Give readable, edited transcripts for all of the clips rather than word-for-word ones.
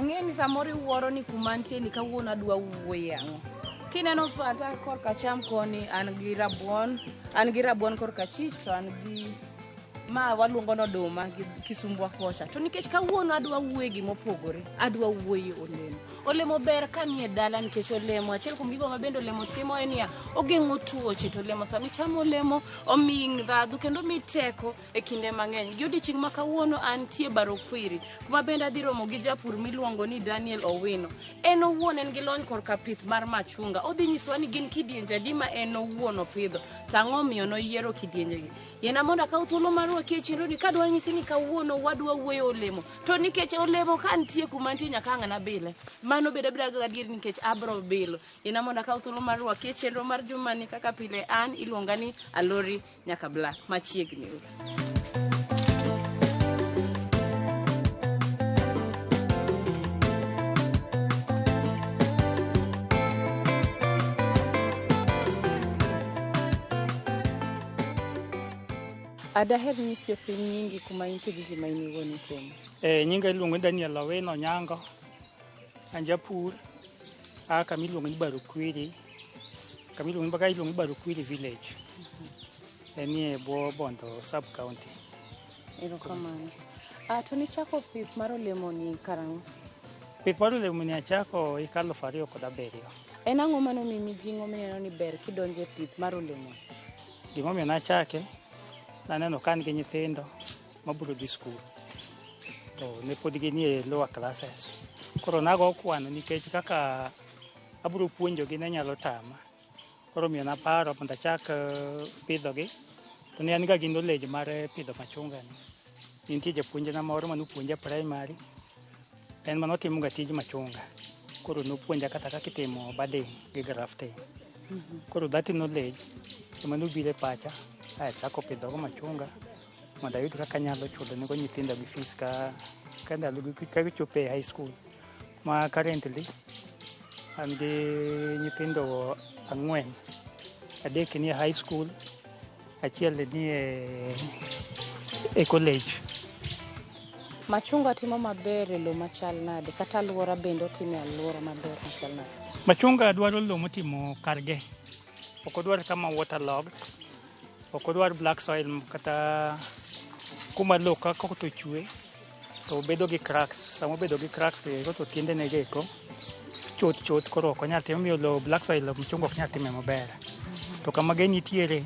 Ang'e ni samoro iwuoro ni kuma antie ni kawuono adwa wuoye ang'o. Kineno pata korka acham koni an gi rabuon, an gi rabuon korka achich to an gi ma waluongo ni oduma gi kisumbwa kocha. To nikech kawuono adwa wuoye gimopogore, adwa wuoye olemo. Olemo ber ka nie dala nikech olemo achiel kuom gigo ma bende olemo timo en niya, ogeng'o tuoche to olemo sama ichamo olemo omiyi ndhadhu kendo omiyi teko e kinde mang'eny. Gi odiechieng' ma kawuono antie Barokwiri kuma bende adhi romo gi japur miluongo ni Daniel Owino. En owuon en gi lony korka pith mar machunga. Odhi nyisowa ni gin kidienje adi ma en owuon opidho to ang'o omiyo noyiero kidienjegi. Yiena mondo akaw thuolo mar rwaki e chenroni kadwa nyisi ni kawuono wadwa wuoyo olemo. To nikech olemo ka nitie kuma nitie nyaka ang' nabile. Mano bedo abeda gadier nikech abro bilo. Yiena mondo akaw thuolo mar rwaki e chenro mar jumani kaka pile an iluonga ni Alori Nyaka Black machiegni uru. Adaher nyis jopiny nyingi kuma intie gi gima in iwuon itimo. Nyinga iluongo ni Daniel Owino Onyango. An japur, aa kama iluongo ni Barukwiri, kama iluongo ni iluongo ni Barukwiri village. Enie bwo Bondo sub county. Erokamano. Ah, to nichako pith mar olemo ni karang'o? Pith mar olemo ni achako hik 2007. En ang'o mane omiyi mijing'o mineno ni ber kidonjo e pith mar olemo? Gimomiyo nachake, naneno ka an gi nyithindo mabiro dhi skul to ne pod ginie lower classes. Koro nago kwano nikech kaka abiro puonjogi ne nyalo tama. Koro omiyo naparo mondo achak pidhogi. To ne an ga gi knowledge mar pidho machunga ni. Nitie japuonjna moro manopuonja primary, en manotimo ga tij machunga. Koro nopuonja kata kaka itimo budding gi grafting. Koro that knowledge ema nobiro e pacha ae achako pidho go machunga mondo ayud kaka anyalo chulo nego nyithindo gi fees ka ndalo gi ka gichopo e high school. Ma currently an gi nyithindo ang'wen. Adek nie high school, achiel nie e college. Machunga timo maber e lowo machal nade kata alwora bende otimo e alwora maber machal nade? Machunga dwaro lowo motimo karge. Ok odwar kama waterlogged, ok odwar black soil kata kuma lowo ka koth ochwe to bedo gi cracks. Sama obedo gi cracks eko to tiendene go eko chot chot koro ok onyal timo omiyo lowo black soil machunga ok nyal time maber. To kama ge nitiere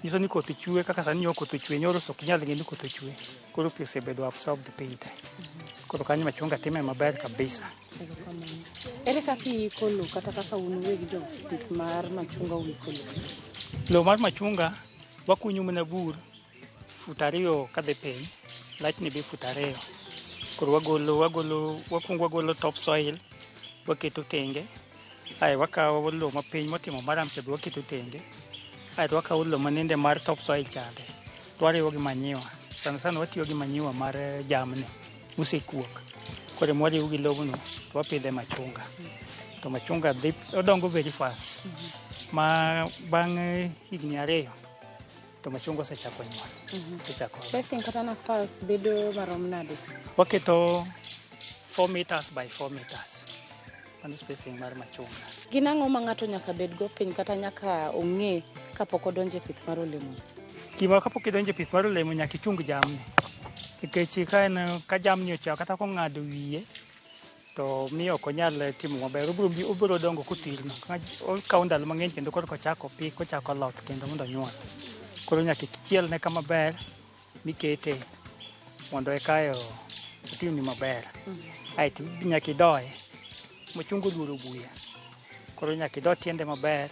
nyiso ni koth chwe kaka sani nyo koth ochwe nyoro ok inyal ng'e ni koth ochwe. Koro pi osebedo absorbed piny te. Koro kanyo machunga time maber kabisa. Erokamano. Ere kaka iiko lowo kata kaka un uwegi jopith mar machunga uiko lowo? Lowo mar machunga wakunyo mana bur fut 2 kadhi piny, lachne be fut 2. Koro wagolo wakuongo wagolo top soil waketo tenge, ae wakawo lowo mapiny motimo maram cha be waketo tenge, aeto wakawo lowo manende mar top soil chande to wariwo gi manyiwa. Sana sana watiyo gi manyiwa mar jamni mosekuok. Koro ema wariwo gi lobno to wapidhe machunga. To machunga dhi odongo very fast. Ma bang' higni 2 to machunga osechako nyuol. Osechako. Spacing kata nafas bedo marom nade? Waketo 4 meters by 4 meters. Mano spacing mar machunga. Gin ang'o ma ng'ato nyaka bed go piny kata nyaka ong'e kapok odonjo e pith mar olemo? Gima kapok idonjo e pith mar olemo nyaka ichung jamni. Nikech ka en ka jamni ochako kata kong'ado wiye to miyo ok onyal timo maber. Obiro dongo kothirno. Okawo ndalo mang'eny kendo korka ochako pi kochako loth kendo mondo onyuol. Koro nyaka ichielne kama ber mikete mondo eka otimni maber. Aeto nyaka idoye. Machunga oluoro buya. Koro nyaka ido tiende maber.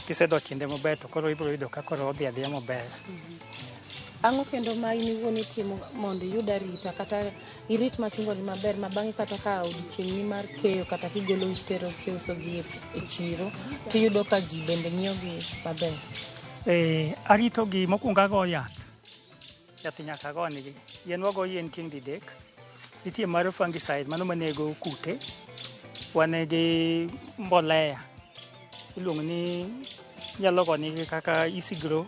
Kisedo tiende maber to koro ibiro yudo ka koro odhi adhiya maber. Ang'o kendo ma in iwuon itimo mondo iyud arita kata irit machunga ni maber ma bang'e kata ka odiochieng' ni mar keyo kata kigolo itero kiuso gi e chiro tiyudo ka ji bende ng'iewo gi maber? Arito gi mokwongo ago yath. Yath nyaka ago nigi. Yien wago yien tieng' didek. Nitie mar fungicide mano manego kute. Wan gi mbolea iluongo ni inyalo go nigi kaka Easy Grow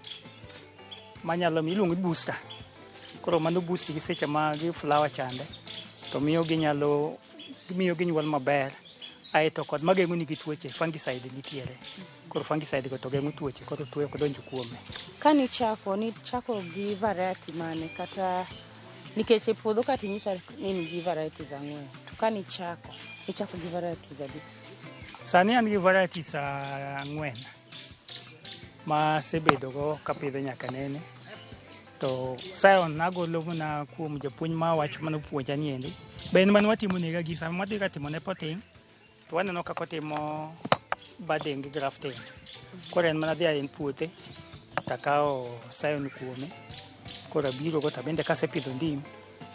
manyalo miyo iluongo ni booster. Koro mano boost gi seche ma gi flower chande. To miyo ginyalo miyo ginyuol maber. Aeto kod mageng'o nigi tuoche, fungicide nitiere. Koro fungicide go to geng'o tuoche, koro tuo ok donj kuome. Kanichako, nichako gi variety mane kata nikech e puodho ka tinyisa ni in gi varieties ang'wen to kanichako, nichako gi varieties adi? Sani an gi varieties ang'wen ma asebedo go kapidho nyaka nene. To scion nagolo mana kuom japuonj ma wach manopuonja ni endi. Be en mane watimo nega gi sama wadhi ga timo ne potting to waneno kaka otimo budding gi grafting. Koro en mana dhi e puothe takawo scion kuome. Koro abiro go to bende kasepidho ndim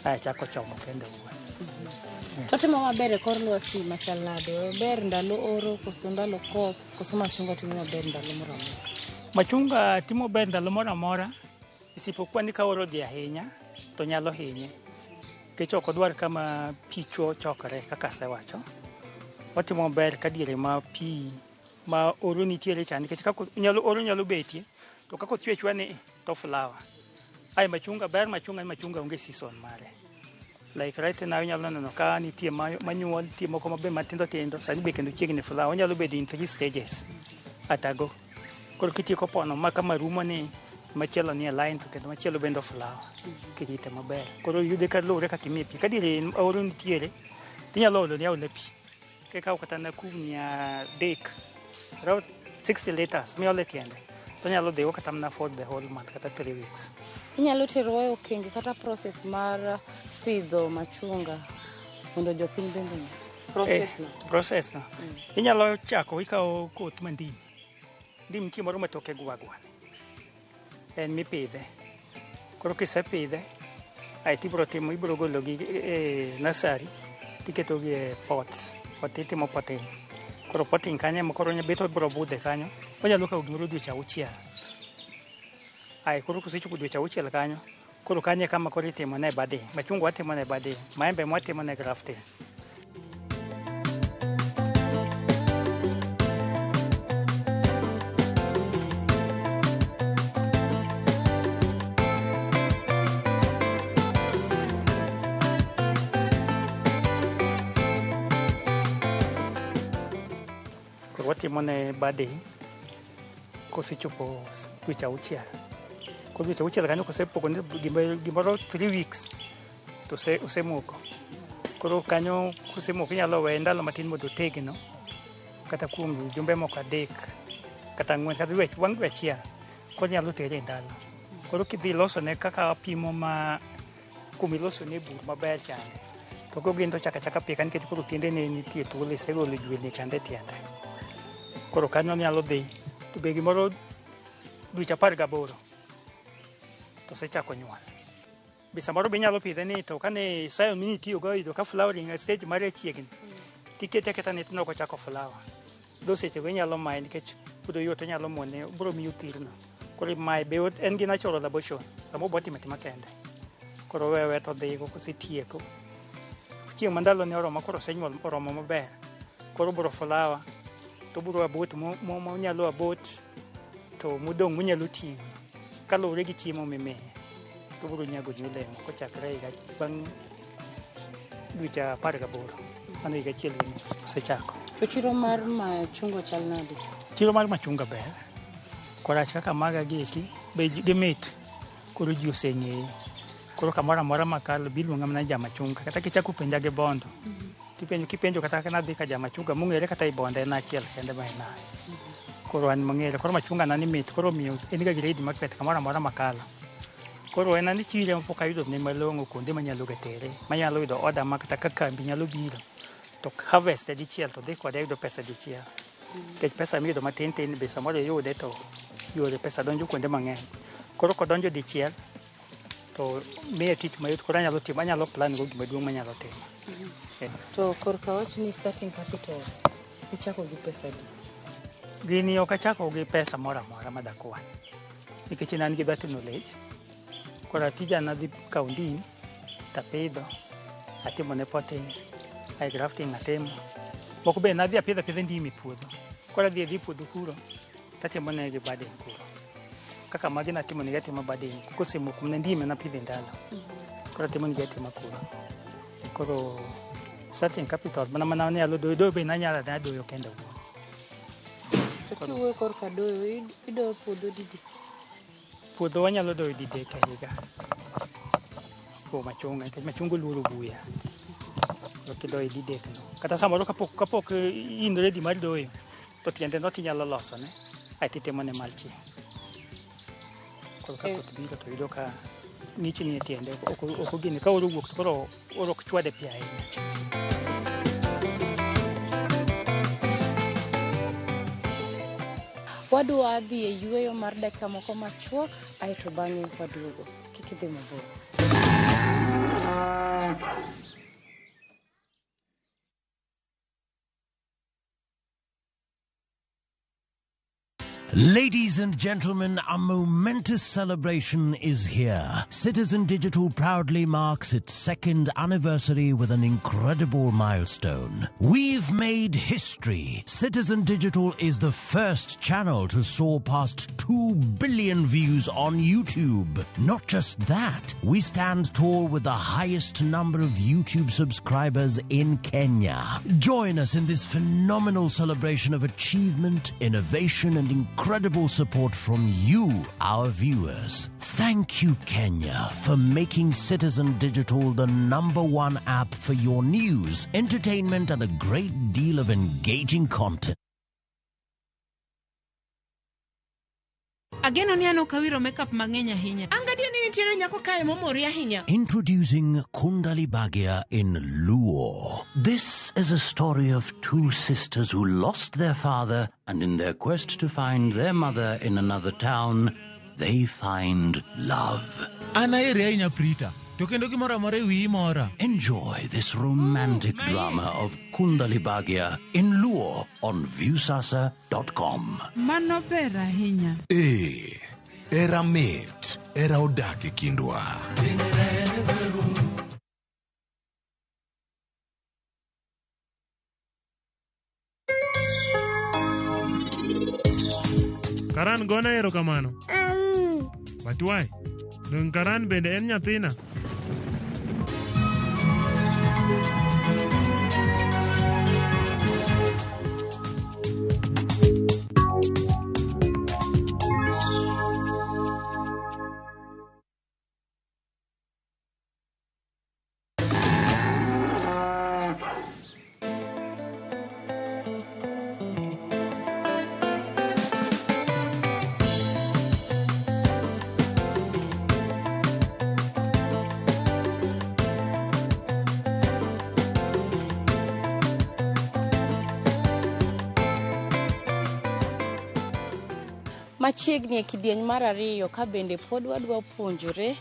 achako chomo kende owuon. To timo maber e kor lwasi machal nade? Ober ndalo oro koso ndalo koth koso machunga timo maber ndalo moro amora? Machunga timo ber ndalo moro amora isipokuwa ni ka oro odhi ahinya to nyalo hinye. Nikech ok odwar kama pi chokore kaka asewacho. Otimo maber ka diere ma pi ma oro nitiere cha nikech ka oro nyalo betie to ka koth chwe achweya ni to flower. Ae machunga ber machunga ni machunga onge season mare. Like right now inyalo neno ka nitie manyuol, nitie moko mabe matindo tindo, sani be kendo chiegni flower. Onyalo bedo in three stages at a go. Koro kitieko pono ma kama rumo ni machielo nie line to kendo machielo bende flower kirite maber. Koro yude ka luwore kaka imiye pi. Ka diere oro nitiere tinyalo olo ne aola pi. Kikawo kata na kubni adek, around 60 liters miolo e tiende, tonyalo dhigo kata mana for the whole month kata 3 weeks. Inyalo terowa e okenge kata process mar pidho machunga mondo jopiny bende ong'e. Process no. Process no. Inyalo chako ikawo koth mandim. Ndim nitie moro ma toke gwagwa. En mipidhe. Koro kisepidhe, aeto ibiro timo ibiro gologi e nursery tiketogi e pots. Pot itimo potting. Koro potting kanyo ema koro bet obiro budhe kanyo. Onyalo kawo gimoro dweche auchiel. Ae koro kosechopo dweche auchiel kanyo, koro kanyo e kama koro itimo ne budding. Machungwa watimo ne budding, maembe watimo ne grafting. Koro watimo ne budding kosechopo dweche auchiel. Koro dweche auchiel kanyo kosepogo ni gimoro 3 weeks to osemoko. Koro kanyo kosemoko inyalo weye ndalo matin mondo otegno kata kuom jumbe moko 3 kata 4 kata dwe bang' dwe achiel koro inyalo tere e ndalo. Koro kidhi ilosone kaka apimo ma kumilosone bur maber chande to kogin to chako achaka pika nikech koro tiendene nitie thuolo isegolo jwelni kande e tiende. Koro kanyo nyalo dhi to be gimoro dweche 18 to osechako nyuol. Be samoro be inyalo pidhe ni to kane scion minitiyogo oyudo ka flowering e stage mare chiegni, tikete aketa ni tineno kochako flower. Dho sechego inyalo maye nikech pod oyot onyalo muone obiro miyi othirno. Koro imaye be en gi natural abortion sama obo timo atima kende. Koro oweyo aweya to odhigo kosetieko. Chieng' ma ndalone oromo koro osenyuol oromo maber, koro obiro flower to obiro abort monyalo abort to modong' monyalo ting'o kaluwore gi chiemo mimiye to obiro nyagoni olemo kochakre higa bang' dweche 18 mano higa achiel gi nus osechako. To chiro mar machungwa chal nade? Chiro mar machunga ber korach kaka maga gi eki be gimit koro ji oseng'eye. Koro kamoro amora makalo biluonga mana ni ja machunga kata kichako penja gi Bondo tipenjo kipenjo kata nadhi ka ja machunga mong'ere kata ei Bondo en achiel kende ma en an. Koro an mong'ere koro machunga na ni mit koro omiyo en ga gi ready market kamoro amora makalo. Koro en an chire ma pok ayudo ne malong'o kuonde manyalo ga tere manyalo yudo order ma kata ka kambi nyalo biro to harvest dichiel to dhi kode ayudo pesa dichiel. Nikech pesa miyudo matin tin be samoro iyude to yore pesa donjo kuonde mang'eny. Koro kodonjo dichiel to miya tich mayot koro anyalo timo anyalo plan go gima duong' manyalo timo. To korka wach ni starting capital ichako gi pesa adi? Gini ok achako gi pesa moro amora madakwan nikech ne an gi that knowledge. Koro tija nadhi kawo ndim tapidho, atimo ne potting, ae grafting atimo. Moko be nadhi apidho apidha ndim e puodho. Koro adhi adhi e puodho kuro tatimo negi budding kuro. Kaka magi natimo negi atima budding kosemoko mana ndim ema napidho e ndalo. Koro atimo negi atima kuro. Koro starting capital mana mana ne alo doyo doyo be nanyalo na doyo kenda wuon. To kiwuoyo korka doyo, idoyo puodho didi? Puodho wanyalo doyo didek e higa. Kuom machunga, nikech machunga oluoro buya. Koro kidoye didek no. Kata samoro kapok in ready mar doyo, to tiende no tinyalo losone, aeto itimone mulching. Koro ka koth biro to yudo ka ng'ich nie tiende, ok ogine. Ka oro owuok to koro oro ok chwade pi ahinya. Wadwa dhi e yueyo mar dakika moko machuok, aeto bang'e waduogo. Kik idhi mabor. Ladies and gentlemen, a momentous celebration is here. Citizen Digital proudly marks its second anniversary with an incredible milestone. We've made history. Citizen Digital is the first channel to soar past 2 billion views on YouTube. Not just that, we stand tall with the highest number of YouTube subscribers in Kenya. Join us in this phenomenal celebration of achievement, innovation, and incredible support from you, our viewers. Thank you, Kenya, for making Citizen Digital the #1 app for your news, entertainment, and a great deal of engaging content. Ageno ni an ok awiro makeup mang'eny ahinya. An gadier ni nitiere nyako kae momori ahinya. Introducing Kundali Bhagya in Luo. This is a story of two sisters who lost their father, and in their quest to find their mother in another town, they find love. An aheri ahinya Prita, to kendo gimoro amora e wiyi mora. Enjoy this romantic drama of Kundali Bhagya in Luo on Viusasa.com. Mano ber ahinya. Ee, era mit, era odak e kindwa. Karan gona erokamano. But why? Dong Karan bende en nyathina. Machiegni e kidieny mar ariyo ka bende pod wadwa puonjore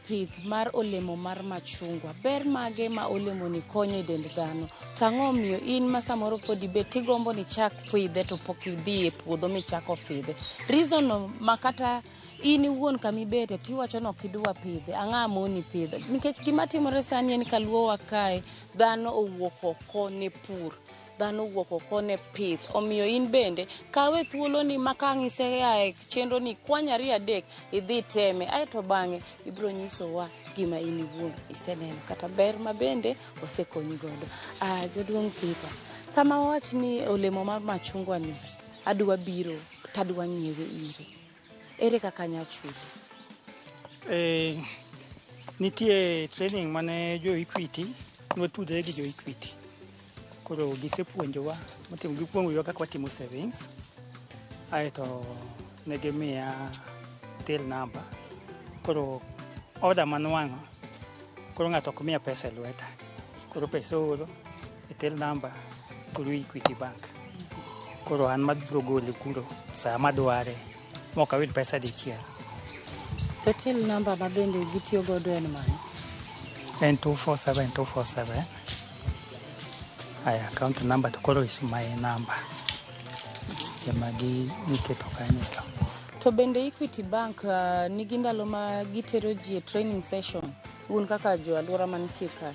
pith mar olemo mar machungwa. Ber mage ma olemo ni konyo e dend dhano? To ang'o omiyo in ma samoro pod ibet tigombo ni chak pidhe to pok idhi e puodho michako pidhe? Reason no ma kata in iwuon kamibete tiwacho ni ok idwa pidhe, ang'o moni pidho? Nikech gima timore sani en kaluowa kae, dhano owuok oko ne pur. Dhano owuok oko ne pith. Omiyo in bende kawe thuoloni ma ka ang' isea e chenro ni kwany ariyo adek idhi teme, aeto bang'e ibiro nyisowa gima in iwuon iseneno kata ber ma bende osekonyi godo. Jaduong' Peter, sama wawach ni olemo mar machungwa ni adwa biro tadwa nyiewe ire, ere kaka anya chuli? Nitie training mane jo Equity, nwatudre gi jo Equity. Koro gisepuonjowa, gipuonjowa kaka watimo savings. Aeto ne gimiya till number. Koro order manwang'o, koro ng'ato ok miya pesa e lweta. Koro pesa ooro e till number through Equity Bank. Koro an mabiro gole kuro sa madware mok awil pesa dichiel. To till number ma bende gitiyo godo en mane? En 247 247. Aya, account number to koro is my number. Ema giketo kanyo to. To bende Equity Bank nigi ndalo ma gitero ji e training session, un kaka jo alwora mantie kae?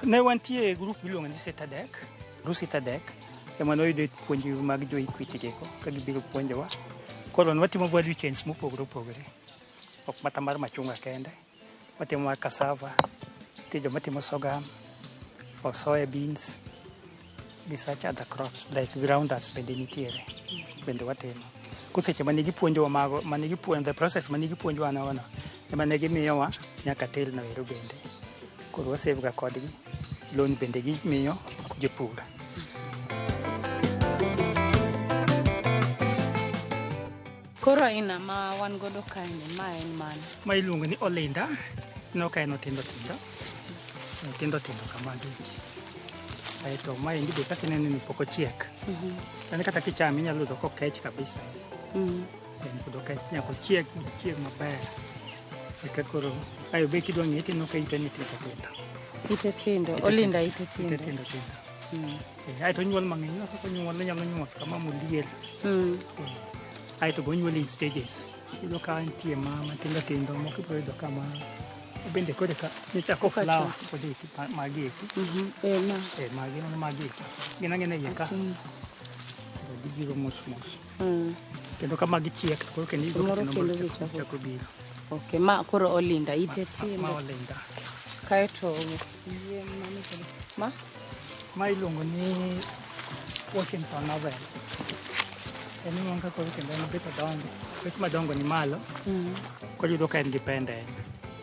Ne wantie e group miluongo ni Citadec. Group Citadec ema noyudo puonj mag jo Equity gigo ka gibiro puonjowa. Koro ne watimo value chains mopogore opogore. Ok mata mar machunga kende. Watimo mar cassava, Nitie joma timo sorghum or soya beans gi such other crops like groundnuts bende nitiere bende watimo. Koro seche mane gipuonjowa mago mane gipuonjo the process mane gipuonjowa nogono ema ne gimiyowa nyaka till no ero bende. Koro wasave ga kodgi loan bende gimiyo jopur. Koro aina ma wan godo kaeni ma en mane? Ma iluongo ni olinda, ineno ka en otindo tindo, otindo tindo kamagi. Aeto maendi be kaka inene ni pok ochiek. En kata kichame inyalo yudo kokech kabisa. En pod okech, nyaka ochieg ochieg maber. Eka koro, ae be kidwa ng'iye tineno ka ite ni tindo tindo. Ite tindo, olinda ite tindo. Ite tindo tindo. Aeto onyuol mang'eny, ineno kaka onyuol, onyalo nyuol kama molier. Aeto be onyuol in stages. Iyudo ka nitie ma matindo tindo, moko ibiro yudo ka ma bende koro ka nichako flower pod eki magi eki. Ma. Magi mano magi eki. Gin ang'ina iye ka. Gibiro mos mos. Kendo ka magi chiek to koro kendo iyudo ka Moro kendo kendo moro be chako. chako biro. Okay, ma koro olinda ite tindo. Ma olinda. Kaeto yien mane koro? Ma? Ma iluongo ni Washington Navel. En iluongo ka koro kendo en bet odongo. Bet madongo ni malo. Koro iyudo ka en gi pende en.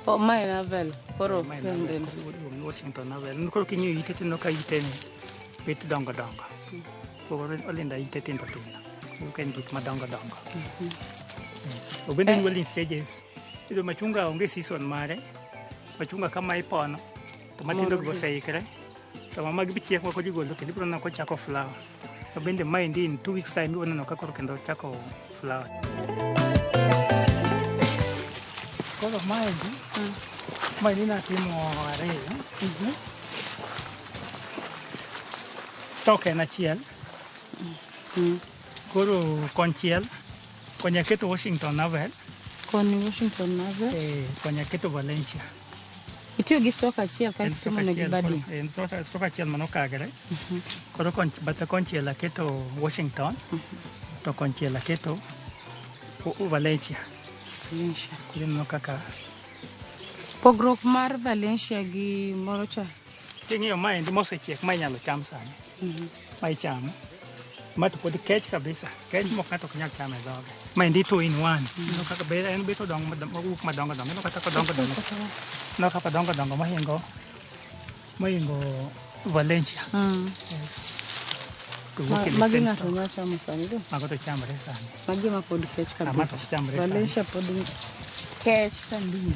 Oh, ma en navel. Koro Ma en pende. navel, koro iluongo ni Washington Navel. Koro king'iyo ite tineno ka ite ni bet dongo dongo. Koro olinda ite tindo tindo. Koro ka en gik madongo dongo. Yes. Obende nyuol in stages. Iyudo machunga onge season mare. Machunga kama ipono to matindo gi oseikre. Sama magi chiek moko igolo kendo ibiro neno kochako flower. To bende maendi in 2 weeks time ibiro neno ka koro kendo ochako flower. Koro maendi natimo ariyo. Stock en achiel. Koro konchiel, koni aketo Washington Navel. Koni Washington Navel. Koni aketo Valencia. Itiyo gi stock achiel kaeto En stock itimo negi achiel, bading. en stock achiel manokagre. Koro bathe konchiel aketo Washington, to konchiel aketo Valencia. Valencia. Koro ineno kaka Pogruok mar Valencia gi moro cha. King'iyo maendi mosechiek ma inyalo cham sani. Ma ichamo. Ma to pod kech kabisa. Kech mok ng'ato ok nyal chamo e dhoge. Maendi 2 in 1. Ineno kaka be en bet odongo mowuok madongo dongo. Ineno kata kodongo dongo. Ineno kaka dongo dongo mohingo Valencia. Yes. To wuok in the Magi same ng'ato stock. nyalo chamo sani do. Mago to chamre sani. Magi ma pod kech Ah, ma kabisa. to chamre sani. Valencia pod kech sandini.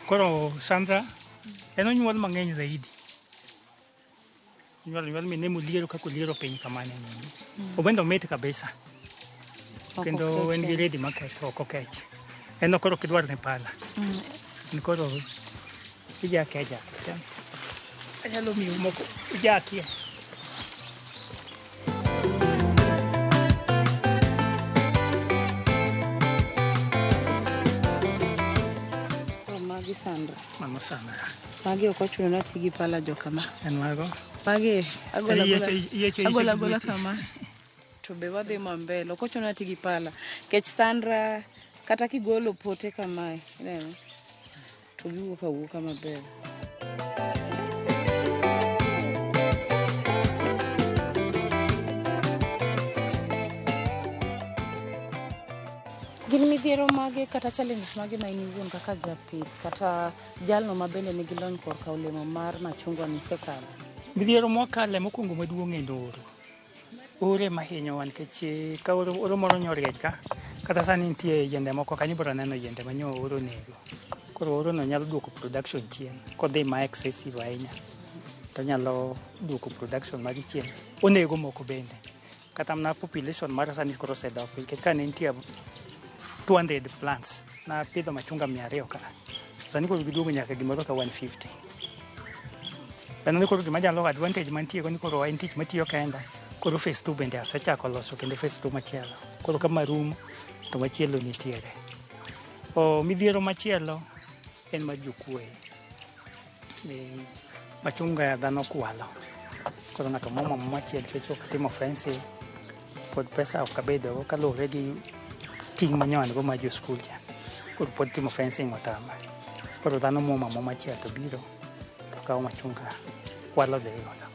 Koro Sandra, en onyuol mang'eny zaidi. Onyuol mine moliero kaka oliero piny kamano endi. Obende omit kabisa. Kendo en gi ready market ok okech. En koro ok idwar ne pala. En koro ijake ajaka. Anyalo miyo moko ijakie. Koro magi Sandra. Mano Sandra. Magi ok ochuno ni ati gi pala jokama. En mago. Magi agola En iyiecho agola gi agola lweti. kama. To be wadhi ma mbele. Ok ochuno ni ati gi pala. Kech Sandra kata kigolo pote kamae, ineno? To giwuok awuoka maber. Gin midhiero mage kata challenges mage ma in iwuon kaka japith kata jalno ma bende nigi lony korka olemo mar machungwa misekalo? Midhiero mwakale mokwongo maduong' en oro. Oro ema hinyowa nikech ka oro moro nyo rieny ka, kata sani nitie yiende moko kanyo ibiro neno yiende ma nyo oro onego. Koro oro no nyalo duoko production chien kodhi ma excessive ahinya to nyalo duoko production magi chien. Onego moko bende. Kata mana population mar sani koro osedok piny nikech ka ne nitie 200 plants napidho machunga 200 ka. Sani koro giduogo nyaka gimoro ka 150. Bende ni koro gima nyalo advantage mantie go ni koro en tich matiyo kenda. Koro phase 2 bende asechako loso kendo phase 2 machielo. Koro ka marumo to machielo nitiere. Midhiero machielo en mar jokuoye. Machunga dhano kwalo. Koro ng'ato momo machiel nikech ok timo fencing. Pod pesa ok abedogo kaluwore gi ting' manyo an go mar jo skul cha. Koro pod timo fencing otama. Koro dhano muomo amuoma chiel to biro to kawo machunga kwalo dhi godo.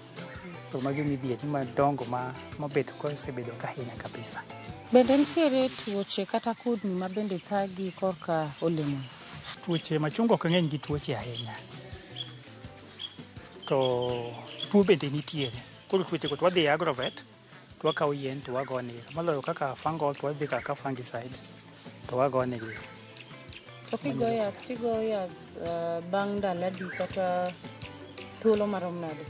To magi midhierni madongo ma mobet kosebedo ka hinya kabisa. Bende nitiere tuoche kata kudni ma bende thagi korka olemo? Tuoche machunga ok ng'eny gi tuoche ahinya. To tuo bende nitiere. Koro tuoche go to wadhi e agrovet to wakawo yien to wagonegi. Moloyo kaka fungal to wadhi kaka fungicide to wagonegi. To kigo yath, tigo yath bang' ndalo adi kata thuolo marom nade?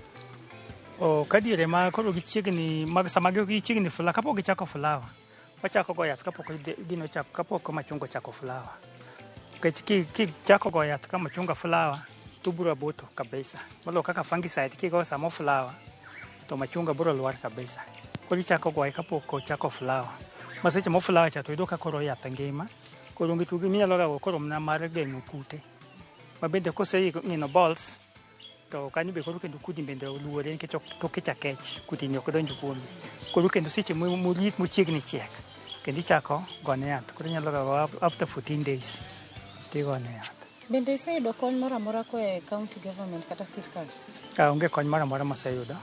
O ka diere ma koro gichiegni mag sama gichiegni flower kapok gichako flower wachako go yath kapok gino chako kapok machunga ochako flower. Nikech kichako go yath ka machunga flower to biro boto kabisa. Moloyo kaka fungicide kigo sama flower to machunga biro lwar kabisa. Koro ichako goye kapok ochako flower. Ma seche mo flower cha to yudo ka koro yath ngima. Koro onge tuo minyalo ga go koro mana mar geng'o kute. Ma bende koseng'ino bolls to kanyo be koro kendo kudni bende oluore nikech toke cha kech kudni ok donj kuome. Koro kendo seche morit mochiegni chiek kendo ichako gone yath. Koro inyalo ga go after 14 days tigone yath. Bende iseyudo kony moro amora koa e county government kata sirkal? Onge kony moro amora maseyudo.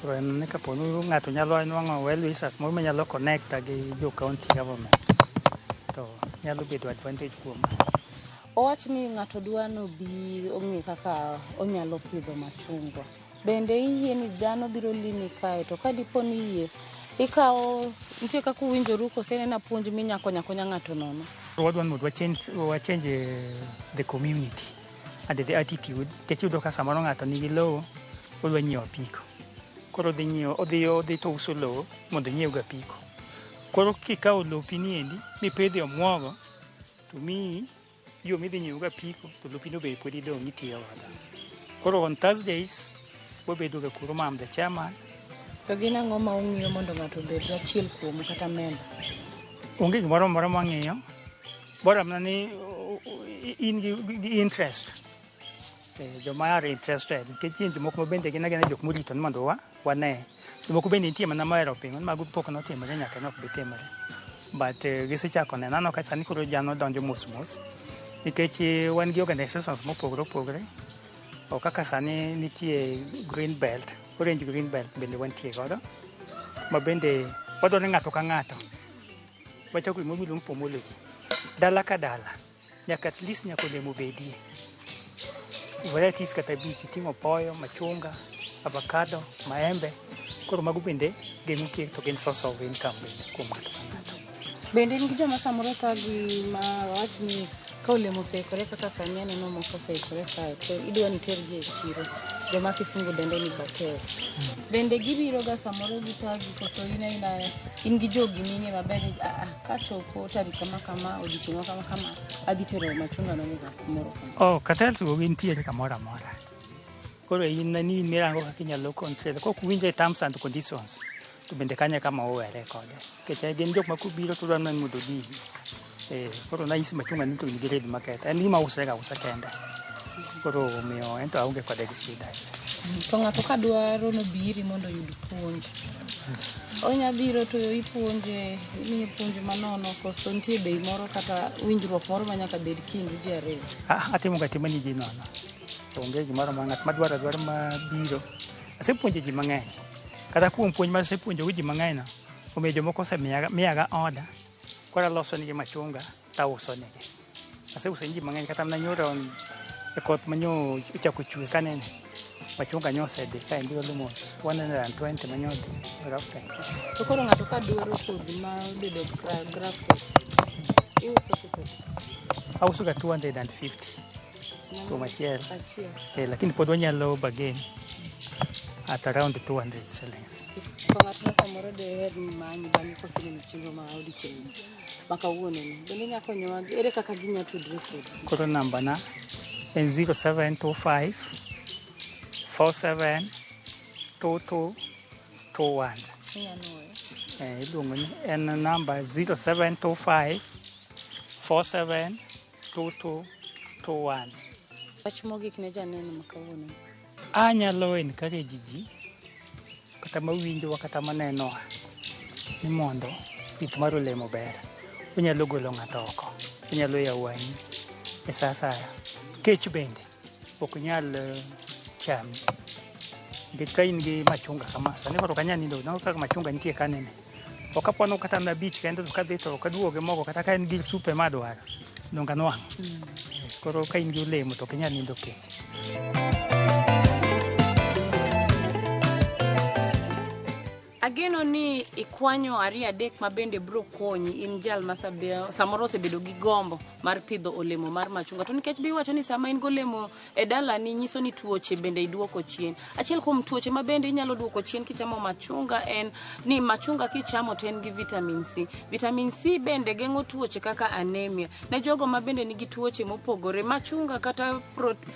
Koro en ni kapo ni ng'ato nyalo nwang'o well wishers moro manyalo connect gi jo county government to nyalo bedo advantage kuoma. Owach ni ng'ato dwa nobi ong'e kaka onyalo pidho machungwa. Bende iyie ni dhano biro limi kae to ka dipo ni iyie ikawo nitie kaka uwinjoru kose en ena puonj minya konyo akonya ng'ato nono? Wadwa ni mondo wa change the community and the attitude. Nikech iyudo ka samoro ng'ato nigi lowo odwa nyiewo apiko. Koro odhi nyiewo odhi to ouso lowo mondo onyiew go apiko. Koro kikawo lopi ni endi mipidhe omuogo to miyi yo midhi nyiewo go apiko to lopino be pod idong' itiyo godo. Koro on Thursdays wabedo ga kuro ma am the chairman. To gin ang'o ma ung'iyo mondo ng'ato obed achiel kuomu kata member? Onge gimoro amora mwang'iyo. Bora mana ni in gi interest. Joma are interested nikech nitie jomoko ma bende gin agina jok morito ni mondo wa wane. Jomoko bende nitie mana mohero pingo ni mago pok notimore nyaka ne ok bi timore. But gisechako neno aneno ka sani koro jano donjo mos mos. Nikech wan gi organizations mopogore opogore. O kaka sani nitie green belt, orange green belt bende wantie godo. Ma bende wadwaro ni ng'ato ka ng'ato wachako gimoro miluongo ni pomology. Dala ka dala nyaka at least nyaka olemo bedie. Varieties kata abich oting'o apoyo, machunga, avocado, maembe. Koro mago bende geng'o kiek to gin source of income bende kuom ng'ato ka ng'ato. Bende in gi joma samoro thagi ma wach ni ka olemo oseikore kaka sani aneno moko oseikore kae to idwa ni itergi e chiro joma kisungu dendo ni cartels. Bende gibiro ga samoro githagi koso in aina in gi jogi ming'e maber ni kachopo tarik kama kama odiochieng' ma kama kama adhi tero machunga no nyaka kumoro kama. Oh, cartels go gintiere kamoro amora. Koro in ni in mirango kaka inyalo control. Kok uwinjo e terms and conditions to bende kanyo e kama owere kode. Nikech gin jok ma kobiro to dwaro mana ni mondo odini. Koro nanyisi machunga ni to in gi ready market. En gima usre ga ausa kende. Koro omiyo en to aonge kode gi shida. To ng'ato ka dwaro nobiri mondo oyud puonj, onya biro to ipuonje, imiye puonj manono koso nitie bei moro kata winjruok moro ma nyaka bed kindu ji ariyo? Ah, atimo ga tima ni ji nono. Onge gimoro ma ng'at madwaro adwara mabiro. Asepuonjo ji mang'eny. Kata kuom puonj ma asepuonjogo ji mang'eny no, omiyo jomoko osemiyaga miyaga order. Koro aloso negi machunga tauso negi. Aseuso ne ji mang'eny kata mana nyoro e koth manyo ochako chwe kanene. Machunga nyo osedhi kaendi almost 120 manyo odhi grafted. To koro ng'ato ka dwaro kodhi ma obedo grafted, iuso pesa adi? Auso ga 250 kuom achiel. Achiel. Lakini pod wanyalo bargain at around 200 shillings. To ng'at ma samoro deher ni manyi bang'e koseneno chenro ma odiochieng' ma kawuono ni, bende inya konyowa ere kaka ginya tudre kodi? Koro namba na en 0725 47 22 21. Inya nuoyo. Iluongo ni en namba 0725 47 22 21. Wach mogik ne janeno ma kawuono ni. Anyalo encourage ji kata mawinjowa kata manenowa ni mondo pith mar olemo ber. Onyalo golo ng'ato oko, onyalo yawo wang'i e sa asaya. Kech bende ok nyal chami. Nikech ka in gi machunga kama, sani koro ok anyal nindo, ineno kaka machunga nitie kanene. Ok akwano kata mana abich kende to kadhi to ok aduogo gi mogo kata ka en gi sup ema adwaro, donge anwang'o. Koro ka in gi olemo to ok inyal nindo kech. Ageno ni ikwanyo ariyo adek ma bende biro konyi in jal ma samoro osebedo gi gombo mar pidho olemo mar machunga. To nikech be iwacho ni sama in golemo e dalani nyiso ni tuoche bende iduoko chien. Achiel kuom tuoche ma bende inyalo duoko chien kichamo machunga en ni machunga kichamo to en gi vitamin C. Vitamin C bende geng'o tuoche kaka anemia. Ne jogo ma bende nigi tuoche mopogore, machunga kata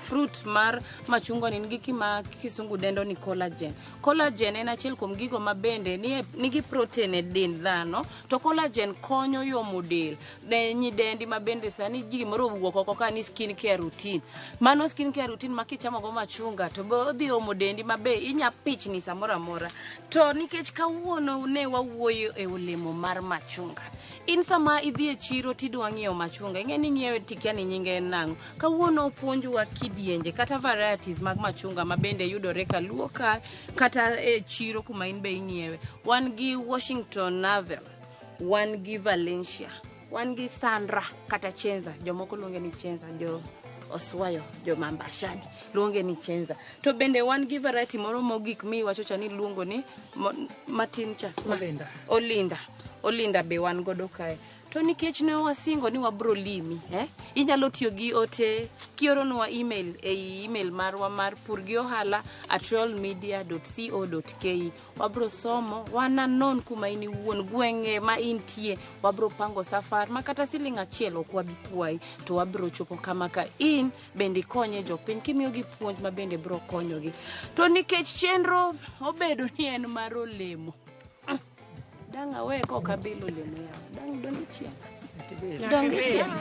fruit mar machunga ni nigi gima kisungu dendo ni collagen. Collagen en achiel kuom gigo ma bende nigi protein e dend dhano, to collagen konyo yomo del ne nyidendi ma bende sani gimoro owuok oko ka ni skin care routine. Mano skin care routine ma kichamo go machunga to be odhi omo dendi ma be inya pichni samoro amora. To nikech kawuono ne wawuoyo e olemo mar machunga, in sama idhi e chiro tidwa ng'iewo machunga, ing'e ni ing'iewe tikia ni nyinge en nang'o. Kawuono opuonjwa kidienje kata varieties mag machunga ma bende yudore kaluo ka kata e chiro kuma in be ing'iewe. Wan gi Washington Navel, wan gi Valencia, wan gi Sandra kata Chenza, jomoko luonge ni Chenza, jo Oswayo, jo Mambashani luonge ni Chenza. To bende wan gi variety moro mogik mi iwacho cha ni luongo ni matin cha. Olinda. Olinda. Olinda be wan godo kae. To nikech ne wasingo ni wabro limi, Inyalo tiyo gi ote kioronwa email e email marwa mar purgiohala@royalmedia.co.ke. Wabro somo, wananon kuma in iwuon, gwenge ma intie, wabro pango safar ma kata siling achiel ok wabi kwayi, to wabro chopo kama ka in bende ikonye jopiny kimiyogi puonj ma bende bro konyogi. To nikech chenro obedo ni en mar olemo, dang' awe kok abilo olemo yawa, dang' donge chieng'. Donge chieng'.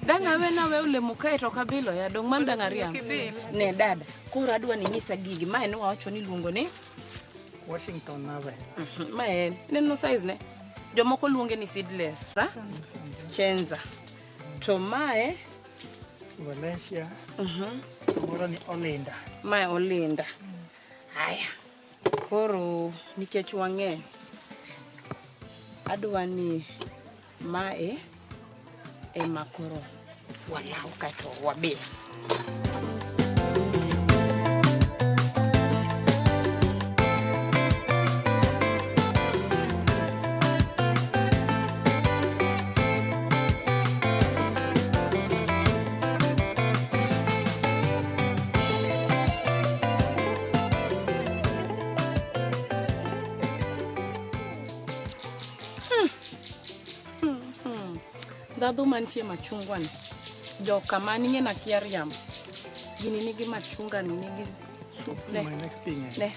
Dang' awe nawe olemo kae to ok abilo ya, dong' man dang' ariambo. Ne dada, koro adwa ni inyisa gigi, mae ne wawacho ni iluongo ni Washington Navel. Ma en, ineno size ne? Jomoko luonge ni seedless. Chenza. To mae Valencia. Moro ni Olinda. Mae Olinda. Haya. Koro nikech wang'eny, adwa ni mae ema koro walaw kaeto wabil. Ndhadhu mantie machungwa ni, joka man ing'e nakia riambo. Gini nigi machunga ni nigi sup ne. Ne.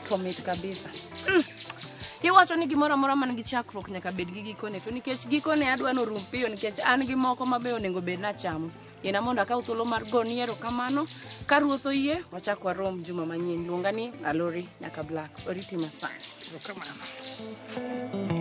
To mit kabisa. Iwacho ni gimoro amora man gi chakruok nyaka bed gi gikone, to nikech gikone adwa norum piyo nikech an gi moko mabe onego bed nachamo. Yiena mondo akaw thuolo mar goni erokamano. Ka ruoth oyie, wachak warom juma manyien. Luonga ni Alori nyaka Black. Oriti masani. Erokamano.